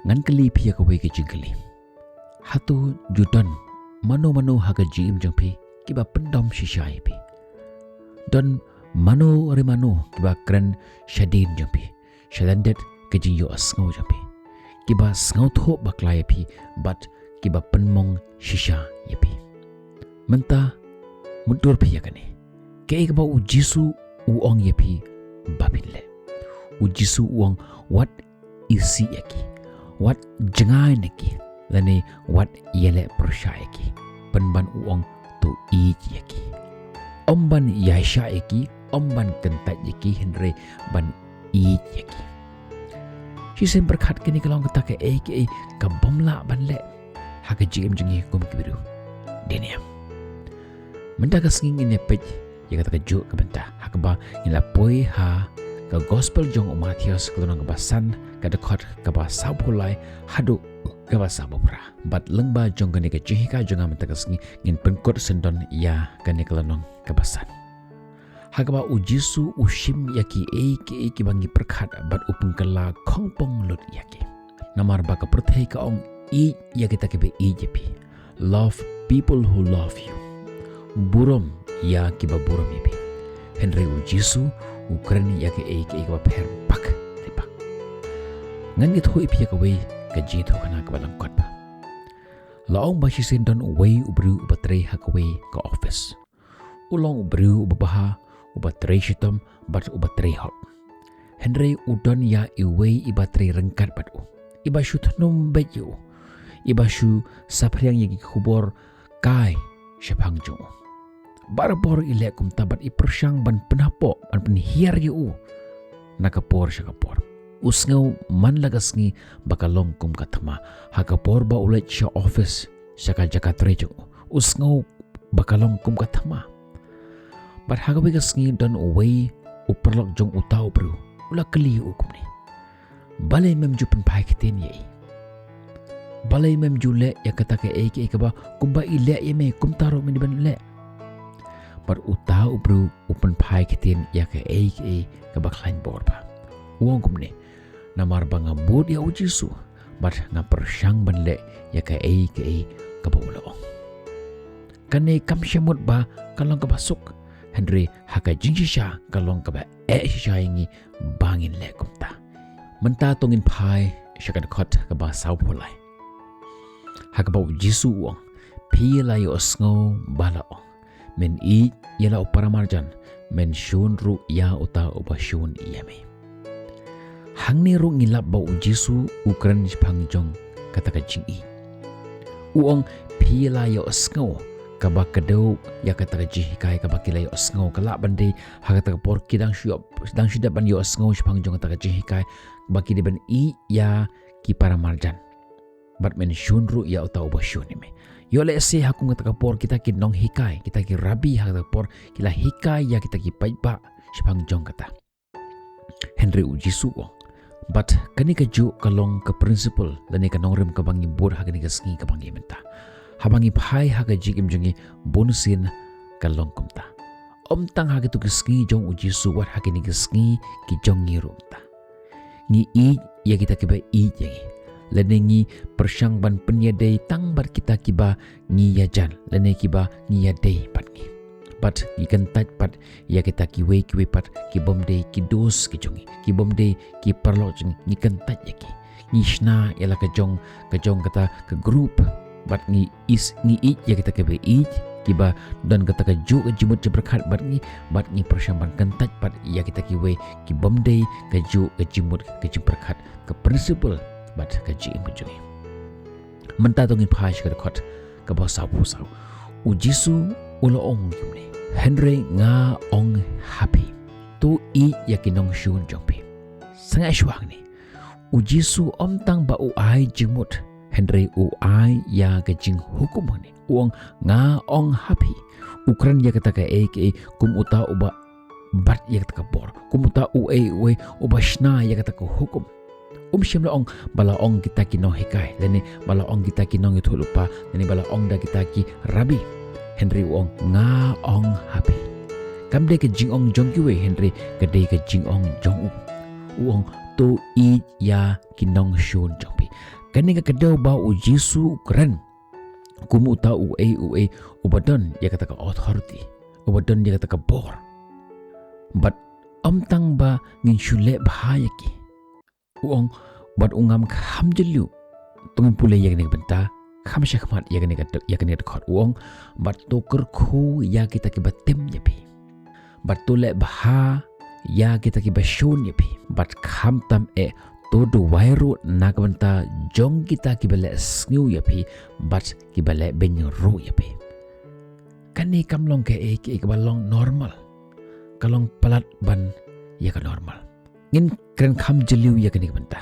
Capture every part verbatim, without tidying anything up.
Ngan kylli phi ïa kawei ka jingkylli. Hato ju don mano mano ha ka jingim jong phi kiba pyndom shisha ïa phi? Don mano re mano kiba kren shadien jong phi, shalyndet ka jingïohsngew jong phi, kiba sngewthuh bakla ïa phi bad kiba pynmong shisha ïa phi? Mynta mutdur phi ïa kane. Kaei kaba U Jisu u ong ïa phi ba phin leh? U Jisu u ong, wat isih ïa ki, wat jngai na ki, lane wat ïaleh pyrshah ïa ki. Pynban u ong, to ïeit ïa ki. Ym ban ïaishah ïa ki, ym ban kyntait ïa ki, hynrei ban ïeit ïa ki. Shisien pyrkhat, kane ka long kata kaei kaei ka bym lah ban leh ha ka jingim jong ngi kum ki briew. Dei ne em? Mynta ka sngi ngin ïa peit ïa kata kajuh ka bynta ha kaba ngin la poi ha ka Gospel jong u Mathaios, ka lynnong kaba san, ka dkhot kaba sawphew lai haduh kaba sawphew phra. Bad lyngba jong kane ka jinghikai jong nga mynta ka sngi, ngin pynkut syndon ïa kane ka lynnong kaba san, ha kaba U Jisu u shim ïa kiei kiei kiba ngi pyrkhat bad u pynkylla khongpong lut ïa ki. Namar ba ka pyrthei ka ong, ïeit ïa kita kiba ïeit ïa phi. Love people who love you. Burom ïa kiba burom ïa phi. Hynrei U Jisu u kren ïa kaei kaei kaba pher bak re bak. Ngan ïathuh ïa phi ïa kawei ka jingïathuhkhana kaba lyngkot bha. La ong ba shisien don uwei u briew uba trei ha kawei ka office. U long u briew uba bha, uba trei shitom bad uba trei hok. Hynrei u don ïa iwei iba trei ryngkat bad u, iba shu thnum beit ïa u, iba shu saphriang ïa ki khubor kai shaphang jong u. Barabor i leh kumta bad i pyrshang ban pynhapoh, ban pynhiar ïa u na ka por sha ka por. U sngew man la ka sngi ba ka long kum ka thma ha ka por ba u leit sha office, sha ka jaka trei jong u. U sngew ba ka long kum ka thma. Bad ha kawei ka sngi don uwei u paralok jong uta u briew u la kylli ïa u kumne, balei mem ju pynphai ktien ïa i? Balei mem ju leh ïa kata kaei kaei kaba kumba i leh ïa me, kumta ruh me dei ban leh? Bad uta u briew u pynphai ktien ïa kaei kaei kaba khlaiñ bor bha. U ong kumne, namar ba nga bud ïa U Jisu bad nga pyrshang ban leh ïa kaei kaei kaba u la ong. Kane kam shym mut ba ka long kaba suk, hynrei ha ka jingshisha ka long kaba eh shisha ïa ngi ba ngin leh kumta. Mynta to ngin phai sha ka dkhot kaba sawphew lai, ha kaba U Jisu u ong, phi la ïohsngew ba la ong, men ïeit ïa la u paramarjan, men shun ruh ïa uta uba shun ïa me. Hangne ruh ngi lap ba U Jisu u kren shaphang jong kata ka jingïeit. U ong, phi la ïohsngew, kaba kdew ïa kata ka jinghikai kaba ki la ïohsngew, ka lah ban dei ha kata ka por ki dang shu, dang shu dep ban ïohsngew shaphang jong kata ka jinghikai ba ki dei ban ïeit ïa ki paramarjan, bad men shun ruh ïa uta uba shun ïa me. Ïoh lehse ha kum kata ka por kita ki nonghikai, kita ki rabbi ha kata ka por ki la hikai ïa kita ki paidbah shaphang jong kata. Hynrei U Jisu u ong, bad kane kajuh ka long ka principle lane ka nongrim kaba ngi bud ha kane ka sngi kaba ngi mynta. Haba ngi phai ha ka jingim jong ngi, bunsien ka long kumta. Ym tang ha kito ki sngi jong U Jisu, wat ha kine ki sngi ki jong ngi ruh mynta. Ngi ïeit ïa kita kiba ïeit ïa ngi, lane ngi pyrshang ban pynïadei tang bad kita kiba ngi ïajan, lane kiba ngi ïadei bad ngi. Bad ngi kyntait pat ïa kita kiwei kiwei pat ki bym dei ki dost ki jong ngi, ki bym dei ki paralok jong ngi, ngi kyntait ïa ki. Ngi shna ïa la ka jong, ka jong kata ka group, bad ngi is, ngi ïeit ïa kita kiba ïeit, kiba don kata kajuh ka jingmut jingpyrkhat bad ngi, bad ngi pyrshang ban kyntait pat ïa kita kiwei ki bym dei kajuh ka jingmut ka jingpyrkhat, ka principle bad ka jingim ka jong ngi. Mynta to ngin phai sha ka dkhot kaba sawphew saw. U Jisu u la ong kumne, hynrei nga ong ha phi, to ïeit ïa ki nongshun jong phi. Sngap shuwa hangne. U Jisu ym tang ba u ai jingmut, hynrei u ai ïa ka jinghukum hangne. U ong, nga ong ha phi. U kren ïa kata kaei kaei kum uta uba bat ïa kata ka por, kum uta uei uei uba shna ïa kata ka hukum. Um shym la ong ba la ong kita ki nonghikai, lane ba la ong kita ki nongïathuhlypa, lane ba la ong da kita ki rabbi. Hynrei u ong, nga ong ha phi. Kam dei ka jingong jong kiwei, hynrei ka dei ka jingong jong u. U ong, to ïeit ïa ki nongshun jong phi. Kane ka kdew ba u Jisu u kren kum uta uei uei uba don ïa kata ka authority, uba don ïa kata ka bor. Bad ym tang ba ngin shu leh bha ïa ki. U ong, bad u ngam kham jylliew. To ngin pule ïa kane ka bynta, kham shakhmat ïa kane ka, ïa kane ka dkhot. U ong, bad to kyrkhu ïa kita kiba tim ïa phi. Bad to leh bha ïa kita kiba shun ïa phi. Bad khamtam eh to duwai ruh na ka bynta jong kita kiba leh sniew ïa phi, bad kiba leh beiñ ruh ïa phi. Kane kam long kaei kaei kaba long normal. Ka long palat ban ïa ka normal. Ngin kren kham jylliew ïa kane ka bynta.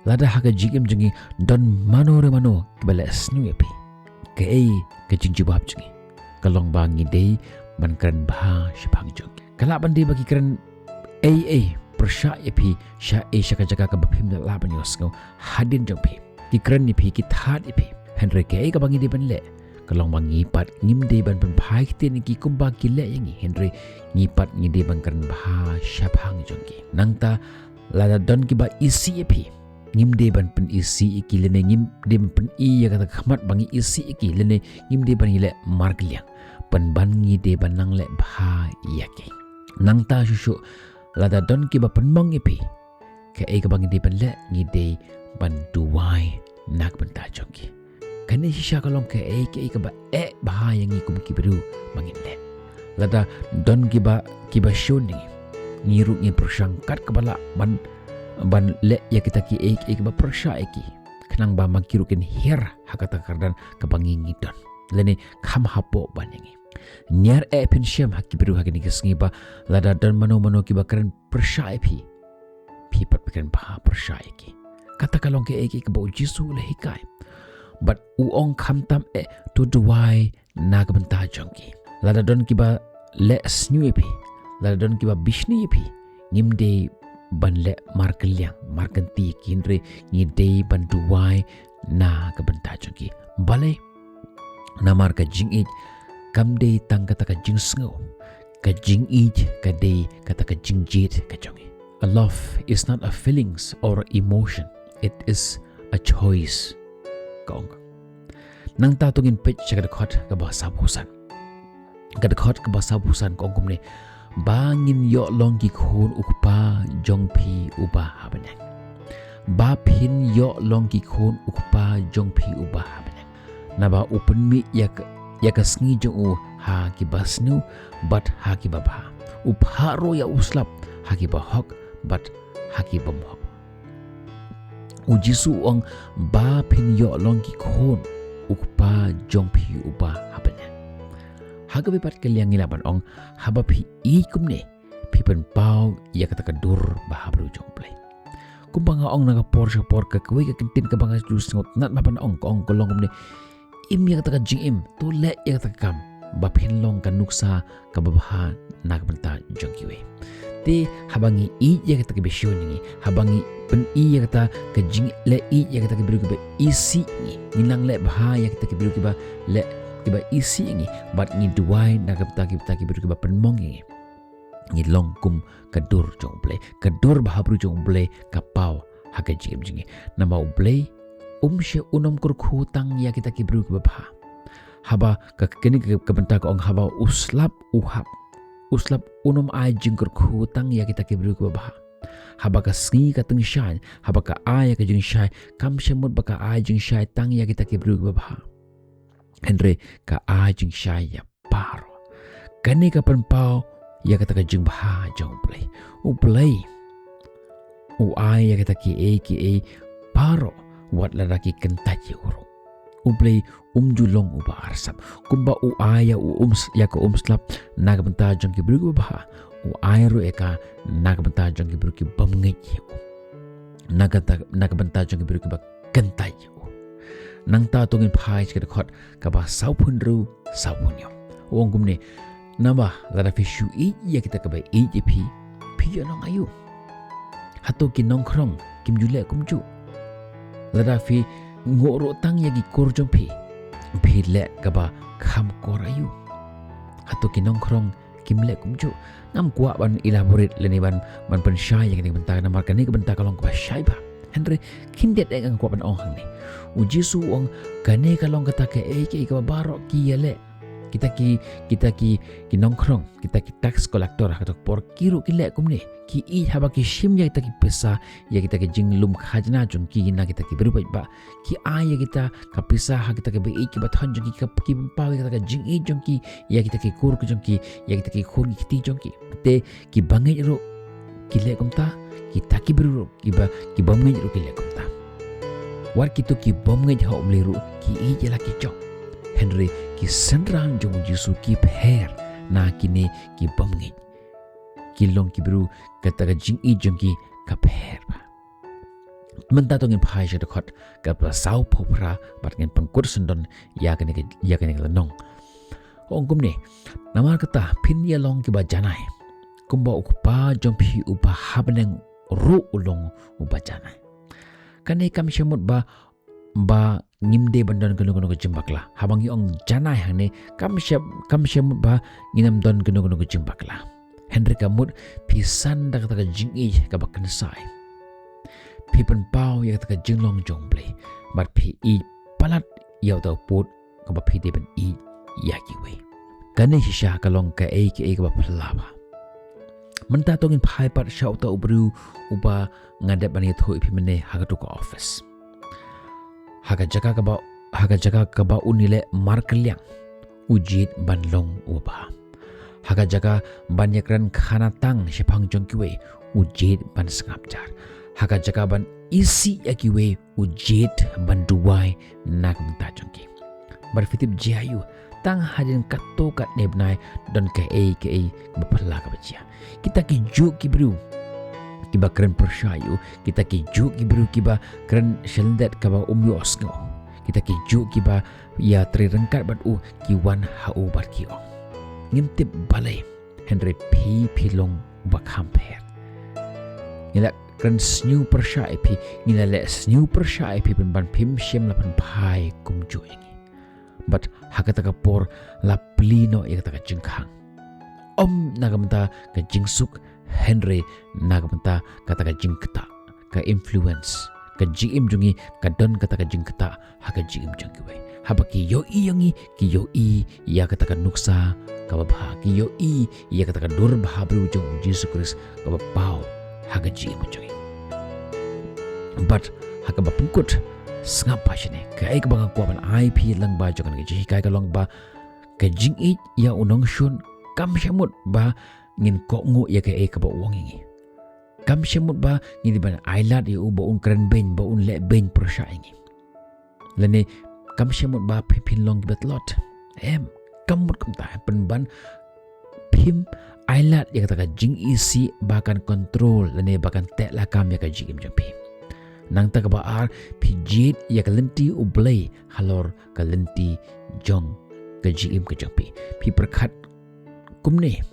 Lada ha ka jingim jong ngi don mano re mano kiba leh sniew ïa phi, kaei ka jingjubab jong ngi? Ka long ba ngi dei ban kren bha shaphang jong ki. Ka lah ban dei ba ki kren ei ei pyrshah ïa phi sha ei sha ka jaka kaba phim lah ban ïohsngew hadien jong phi. Ki kren ïa phi, ki thad ïa phi. Hynrei kaei kaba ngi dei ban leh? Ka long ba ngi pat ngim dei ban pynphai ktien ïa ki kumba ki leh ïa ngi. Hynrei ngi pat ngi dei ban kren bha shaphang jong ki. Nangta lada don kiba isih ïa phi, ngim dei ban pynisih ïa ki lane ngim dei ban pyni ïa kata ka khmat ba ngi isih ïa ki lane ngim dei ban ïaleh markylliang. Pynban ngi dei ban nang leh bha ïa ki. Nangta shuh shuh lada don kiba pynmong ïa phi, kaei kaba ngi dei ban leh? Ngi dei ban duwai na ka bynta jong ki. Kane shisha ka long kaei kaei kaba eh bha ïa ngi kum ki briew ba ngin leh. Lada don kiba, kiba shun ïa ngi, ngi ruh ngin pyrshang kat kaba lah ban, ban leh ïa kita kiei kiei kiba pyrshah ïa ki, khnang ba ma ki ruh kin hiar ha kata ka kyrdan kaba ngi ngi don. Lane kham hapoh ban ïa ngi. Niar eh phin shem ha ki briew ha kine ki sngi ba lada don mano mano kiba kren pyrshah ïa phi, phi pat phi kren bha pyrshah ïa ki. Kata ka long kaei kaei kaba u Jisu u la hikai. Bad u ong khamtam eh to duwai na ka bynta jong ki. Lada don kiba leh sniew ïa phi, lada don kiba bishni ïa phi, ngim dei ban leh markylliang, markynti ïa ki, hynrei ngi dei ban duwai na ka bynta jong ki. Balei? Namar ka jingïeit kam dei tang kata ka jingsngew. Ka jingïeit ka dei kata ka jingjied ka jong ngi. A love is not a feelings or emotion. It is a choice, ka ong. Nangta to ngin peit sha ka dkhot kaba sawphew san. Ka dkhot kaba sawphew san ka ong kumne: Ba ngin ïoh long ki khun u Kpa jong phi uba ha bneng. Ba phin ïoh long ki khun u Kpa jong phi uba ha bneng. Naba u pynmih ïa ka, ïa ka sngi jong u ha kiba sniew bad ha kiba bha. U phah ruh ïa u slap ha kiba hok bad ha ki bym hok. U Jisu u ong ba phin ïoh long ki khun u Kpa jong phi uba ha bneng. Ha kawei pat ka liang ngi lah ban ong, haba phi ïeit kumne, phi pynpaw ïa kata ka dur ba ha briew jong U Blei. Kumba nga ong na ka por sha por, ka kawei ka kyntien kaba nga ju sngewtynnat ban ong, ka ong ka long kumne: Im ïa kata ka jingim, to leh ïa kata ka kam ba phin long ka nuksa kaba bha na ka bynta jong kiwei. Te haba ngi ïeit ïa kita kiba shun ïa ngi, haba ngi pyni ïa kata ka jingleh ïeit ïa kita ki briew kiba isih ïa ngi, ngi nang leh bha ïa kita ki briew kiba leh, kiba isih ïa ngi, bad ngi duwai na ka bynta kita ki briew kiba pynmong ïa ngi, ngi long kum ka dur jong U Blei. Ka dur ba ha briew jong U Blei ka paw ha ka jingim jong ngi. Namar U Blei um shym, un ym kyrkhu tang ïa kita ki briew kiba bha. Haba ka, kane ka, ka bynta ka ong haba u slap u hap, u slap un ym ai jingkyrkhu tang ïa kita ki briew kiba bha. Haba ka sngi ka tyngshaiñ, haba ka ai ïa ka jingshai, kam shym mut ba ka ai jingshai tang ïa kita ki briew kiba bha. Hynrei ka ai jingshai ïa baroh. Kane ka pynpaw ïa kata ka jingbha jong U Blei. U Blei u ai ïa kata kiei kiei baroh, wat lada ki kyntait ïa u ruh. U Blei um ju long uba arsap. Kumba u ai ïa u um s-, ïa ka um slap na ka bynta jong ki briew kiba bha, u ai ruh ïa ka na ka bynta jong ki briew ki bym ngeit ïa u. Na ka ta-, na ka bynta jong ki briew kiba kyntait ïa u. Nangta to ngin phai sha ka dkhot kaba sawphew hynriew, sawphew hynñiew. U ong kumne: Naba lada phi shu ïeit ïa kita kiba ïeit ïa phi, phi ïoh long aïu? Hato ki nongkhrong kim ju leh kumjuh? Lada phi nguh ruh tang ïa ki kur jong phi, phi leh kaba kham kor aïu? Hato ki nongkhrong kim leh kumjuh? Ngam kwah ban elaborate lane ban, ban pynshai ïa kane ka bynta, namar kane ka bynta ka long kaba shai bha. Hynrei khyndiat eh nga kwah ban ong hangne. U Jisu u ong kane ka long kata kaei kaei kaba baroh ki ïaleh. Kita ki, kita ki, ki nongkhrong, kita ki tax collector ha kato ka por ki ruh ki leh kumne. Ki ïeit haba ki shim ïa kita ki pisa, ïa kita ki jinglum khajna jong ki na kita ki briew paidbah. Ki ai ïa kita ka pisa ha kita ki ba ïeit ki ba thon jong ki, ki pynpaw ïa kita ka jingïeit jong ki ïa kita ki kur ki jong ki, ïa kita ki khun ki kti jong ki. Te ki bangeit ruh ki leh kumta, kita ki briew ruh ki ba, ki bym ngeit ruh ki leh kumta. Wat kito ki bym ngeit ha U Blei ruh ki ïeit ïa la ki jong. Hynrei ki synran jong U Jisu ki pher na kine ki bym ngeit. Ki long ki briew kata ka jingïeit jong ki ka pher bha. Mynta to ngin phai sha dkhot kaba saw phew phra bad ngin pynkut syndon ïa kane ka, ïa kane ka lynnong. Ong kumne, namar kata phin ïa long kiba janai, kumba U Kpa jong phi uba ha bneng ruh u long uba janai. Kane kam shym mut ba, ba ngim dei ban don kano kano ka jingbakla. Haba ngi ong janai hangne, kam shym, kam shym mut ba ngin ym don kano kano ka jingbakla. Hynrei ka mut phi san da kata ka jingïeit kaba kynsai. Phi pynpaw ïa kata ka jinglong jong U Blei. Bad phi ïeit palat ïa uta u pud kaba phi dei ban ïeit ïa kiwei. Kane shisha ka long kaei kaei kaba phylla bha. Mynta to ngin phai pat sha uta u briew uba nga dep ban ïathuh ïa phi mynne ha kato ka office. Ha ka jaka kaba, ha ka jaka kaba un ïaleh markylliang, u jied ban long uba bha. Ha ka jaka ban ïakren khana tang shaphang jong kiwei, u jied ban sngap jar. Ha ka jaka ban isih ïa kiwei, u jied ban duwai na ka bynta jong ki. Bad phi tip jia ïa u, tang hadien katto katne bnai don kaei kaei kaba phylla kaba jia. Kita ki juh ki briew kiba kren pyrshah ïa u, kita ki juh ki briew kiba kren sha lyndet kaba um ïohsngew. Kita ki juh kiba ïatrei ryngkat bad u ki wan ha u bad ki ong, ngim tip balei, hynrei phi phi long uba kham pher. Ngi la kren sniew pyrshah ïa phi, ngi la leh sniew pyrshah ïa phi pynban phim shym la pynphai kumjuh ïa ngi. Bad ha kata ka por la plie noh ïa kata ka jingkhang. Ym na ka bynta ka jingsuk, hynrei na ka bynta kata ka jingktah, ka influence. Ka jingim jong ngi ka don kata ka jingktah ha ka jingim jong kiwei. Haba ki ïohi ïa ngi, ki ïohi ïa kata ka nuksa kaba bha, ki ïohi ïa kata ka dur bha briew jong U Jisu Khrist kaba paw ha ka jingim jong ngi. Bad ha kaba pynkut, sngap bha shane, kaei kaba nga kwah ban ai phi lyngba jong kane ka jinghikai ka long ba ka jingïeit ïa u nongshun kam shym mut ba ngin kohnguh ïa kaei kaba u ong ïa ngi. Kam shym mut ba ngi dei ban ailad ïa u ba un kren beiñ, ba un leh beiñ pyrshah ïa ngi. Lane kam shym mut ba phi phin long kiba tlot. Em, kam mut kumta, pynban phim ailad ïa kata ka jingisih ba kan control lane ba kan teh lakam ïa ka jingim jong phi. Nangta kaba ar, phi jied ïa ka lynti U Blei halor ka lynti jong ka jingim ka jong phi. Phi pyrkhat kumne.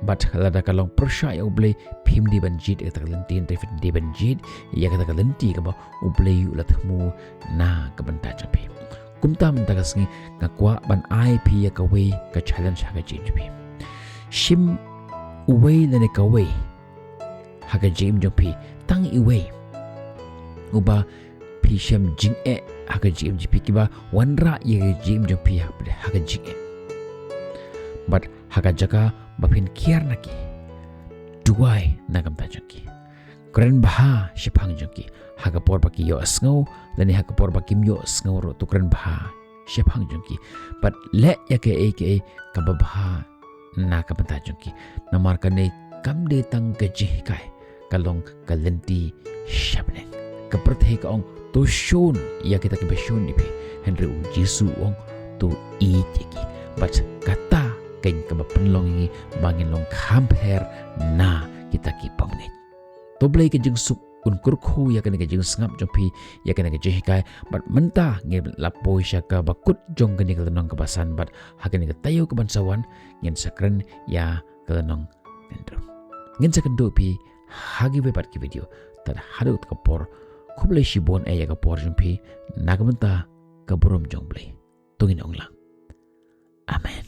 Bad lada ka long pyrshah ïa U Blei, phim dei ban jied ïa kata ka lynti, hynrei phi dei ban jied ïa kata ka lynti kaba U Blei u la thmu na ka bynta jong phi. Kumta mynta ka sngi nga kwah ban ai phi ïa kawei ka challenge ha ka jingim jong phi. Shim uwei lane kawei ha ka jingim jong phi, tang iwei, uba phi shem jingeh ha ka jingim jong phi, kiba wanrah ïa ka jingim jong phi ha, ha ka jingeh. Bad ha ka jaka ba phin kiar na ki, duwai na ka bynta jong ki. Kren bha shaphang jong ki ha ka por ba ki ïohsngew lane ha ka por ba kim ïohsngew ruh, to kren bha shaphang jong ki. Bad leh ïa kaei kaei kaba bha na ka bynta jong ki. Namar kane kam dei tang ka jinghikai, ka long ka lynti sha bneng. Ka pyrthei ka ong, to shun ïa kita kiba shun ïa phi, hynrei U Jisu u ong, to ïeit ïa ki. Bad kata keiñ kaba pynlong ïa ngi ba ngin long kham pher na kita ki bym ngeit. To Blei ka jingsuk un kyrkhu ïa kane ka jingsngap jong phi, ïa kane ka jinghikai. Bad mynta ngin la poi sha kaba kut jong kane ka lynnong kaba san, bad ha kane ka taïew kaban sa wan ngin sa kren ïa ka lynnong hynriew. Ngin sa kynduh phi ha kiwei pat ki video. Tad haduh ka por, khublei shibun eh ïa ka por jong phi. Na ka bynta ka burom jong U Blei, to ngin ong lang, Amen.